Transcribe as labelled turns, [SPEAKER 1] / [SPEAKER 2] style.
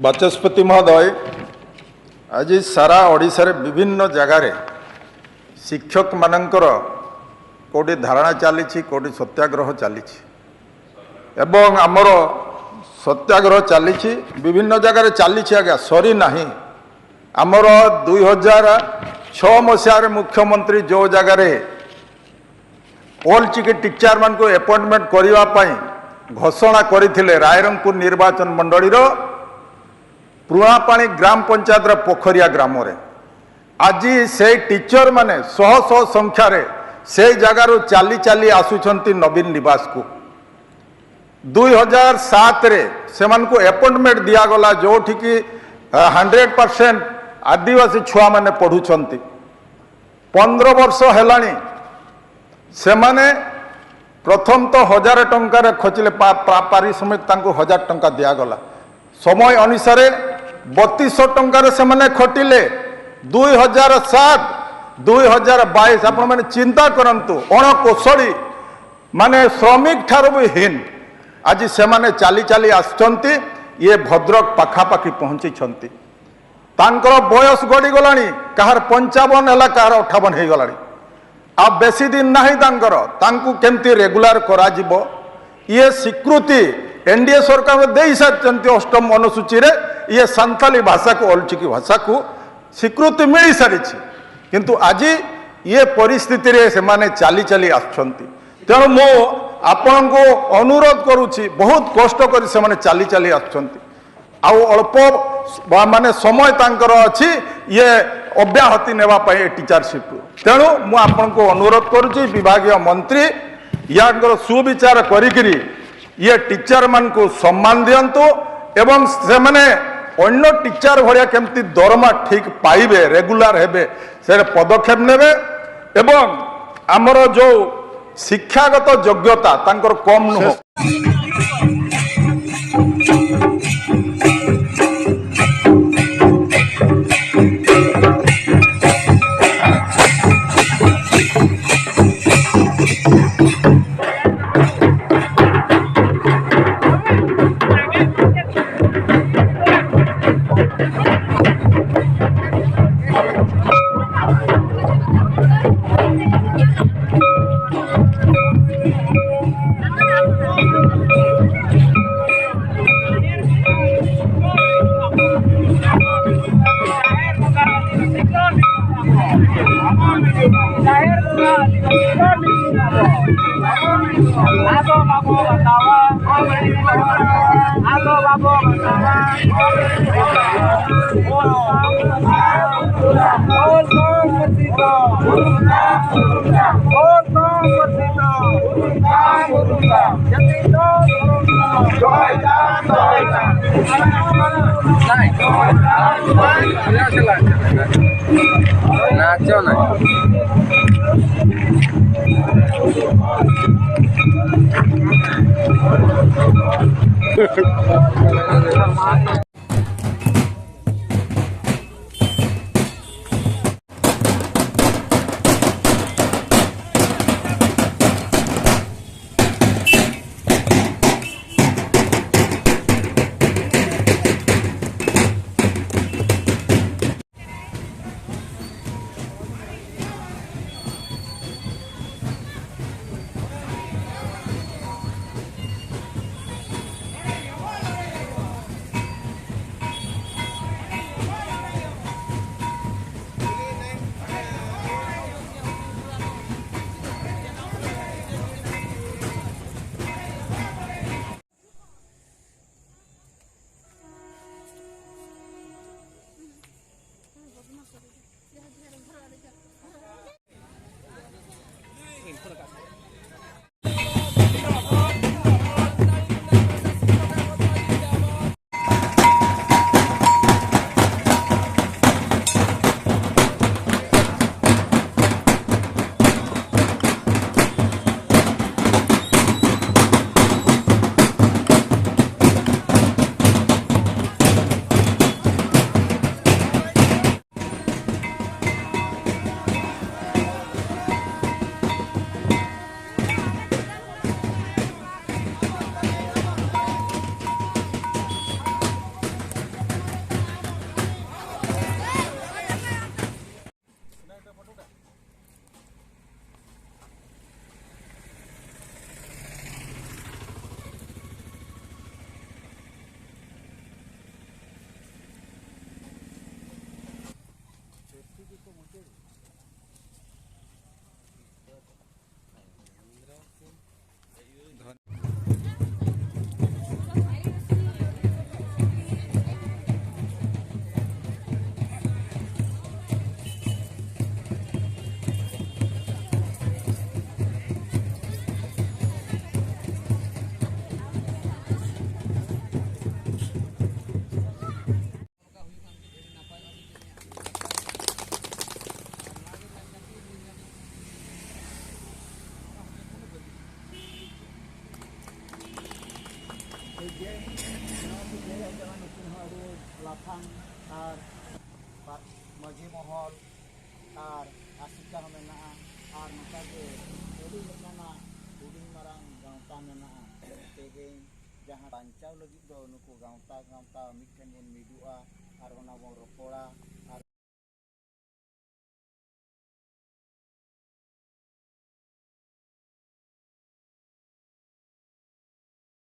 [SPEAKER 1] ବାଚସ୍ପତି ମହୋଦୟ, ଆଜି ସାରା ଓଡ଼ିଶାରେ ବିଭିନ୍ନ ଜାଗାରେ ଶିକ୍ଷକମାନଙ୍କର କେଉଁଠି ଧାରଣା ଚାଲିଛି, କେଉଁଠି ସତ୍ୟାଗ୍ରହ ଚାଲିଛି ଏବଂ ଆମର ସତ୍ୟାଗ୍ରହ ଚାଲିଛି, ବିଭିନ୍ନ ଜାଗାରେ ଚାଲିଛି ଆଜ୍ଞା, ସରି ନାହିଁ। ଆମର 2006 ମସିହାରେ ମୁଖ୍ୟମନ୍ତ୍ରୀ ଯେଉଁ ଜାଗାରେ ଅଲଚିକି ଟିଚରମାନଙ୍କୁ ଆପଏଣ୍ଟମେଣ୍ଟ କରିବା ପାଇଁ ଘୋଷଣା କରିଥିଲେ, ରାଇରଙ୍ଗପୁର ନିର୍ବାଚନ ମଣ୍ଡଳୀର ପୁରୁଣାପାଣି ଗ୍ରାମ ପଞ୍ଚାୟତର ପୋଖରିଆ ଗ୍ରାମରେ ଆଜି ସେଇ ଟିଚର ମାନେ ଶହ ଶହ ସଂଖ୍ୟାରେ ସେଇ ଜାଗାରୁ ଚାଲି ଚାଲି ଆସୁଛନ୍ତି ନବୀନ ନିବାସକୁ। 2007ରେ ସେମାନଙ୍କୁ ଆପଏଣ୍ଟମେଣ୍ଟ ଦିଆଗଲା, ଯେଉଁଠିକି 100% ଆଦିବାସୀ ଛୁଆମାନେ ପଢ଼ୁଛନ୍ତି। 15 ବର୍ଷ ହେଲାଣି ସେମାନେ ପ୍ରଥମ ତ 1000 ଟଙ୍କାରେ ଖୋଜିଲେ, ପାରିଶ୍ରମିକ ତାଙ୍କୁ 1000 ଟଙ୍କା ଦିଆଗଲା। ସମୟ ଅନୁସାରେ 3200 ଟଙ୍କାରେ ସେମାନେ ଖଟିଲେ। 2007, 2022, ଆପଣମାନେ ଚିନ୍ତା କରନ୍ତୁ, ଅଣକୋଶଳୀ ମାନେ ଶ୍ରମିକ ଠାରୁ ବି ହୀନ ଆଜି ସେମାନେ ଚାଲି ଚାଲି ଆସୁଛନ୍ତି। ଇଏ ଭଦ୍ରକ ପାଖାପାଖି ପହଞ୍ଚିଛନ୍ତି। ତାଙ୍କର ବୟସ ଗଡ଼ିଗଲାଣି, କାହାର 55 ହେଲା, କାହାର 58 ହେଇଗଲାଣି, ଆଉ ବେଶୀ ଦିନ ନାହିଁ ତାଙ୍କର। ତାଙ୍କୁ କେମିତି ରେଗୁଲାର କରାଯିବ, ଇଏ ସ୍ୱୀକୃତି ଏନଡିଏ ସରକାର ଦେଇସାରିଛନ୍ତି। ଅଷ୍ଟମ ଅନୁସୂଚୀରେ ଇଏ ସାନ୍ଥାଲି ଭାଷାକୁ, ଅଲଚିକି ଭାଷାକୁ ସ୍ୱୀକୃତି ମିଳିସାରିଛି, କିନ୍ତୁ ଆଜି ଇଏ ପରିସ୍ଥିତିରେ ସେମାନେ ଚାଲି ଚାଲି ଆସୁଛନ୍ତି। ତେଣୁ ମୁଁ ଆପଣଙ୍କୁ ଅନୁରୋଧ କରୁଛି, ବହୁତ କଷ୍ଟ କରି ସେମାନେ ଚାଲି ଚାଲି ଆସୁଛନ୍ତି, ଆଉ ଅଳ୍ପ ମାନେ ସମୟ ତାଙ୍କର ଅଛି ଇଏ ଅବ୍ୟାହତି ନେବା ପାଇଁ ଏ ଟିଚରସିପ୍ରୁ। ତେଣୁ ମୁଁ ଆପଣଙ୍କୁ ଅନୁରୋଧ କରୁଛି, ବିଭାଗୀୟ ମନ୍ତ୍ରୀ ୟାଙ୍କର ସୁବିଚାର କରିକିରି ଇଏ ଟିଚରମାନଙ୍କୁ ସମ୍ମାନ ଦିଅନ୍ତୁ ଏବଂ ସେମାନେ ଅନ୍ୟ ଟିଚର ଭଳିଆ କେମିତି ଦରମା ଠିକ୍ ପାଇବେ, ରେଗୁଲାର ହେବେ, ସେ ପଦକ୍ଷେପ ନେବେ। ଏବଂ ଆମର ଯେଉଁ ଶିକ୍ଷାଗତ ଯୋଗ୍ୟତା ତାଙ୍କର କମ୍ ନୁହଁ।
[SPEAKER 2] ନାଚ ନାହିଁ। लाफांग और माझी महल और आसिका मेना और नोका गे अडी लेकाना हुडिंग मारांग गांवता मेना तेहें जहां बांचाव लगी दो नुकु गांवता गांवता मिठेन बन मिदुआ और ओना बन रोपड़ा।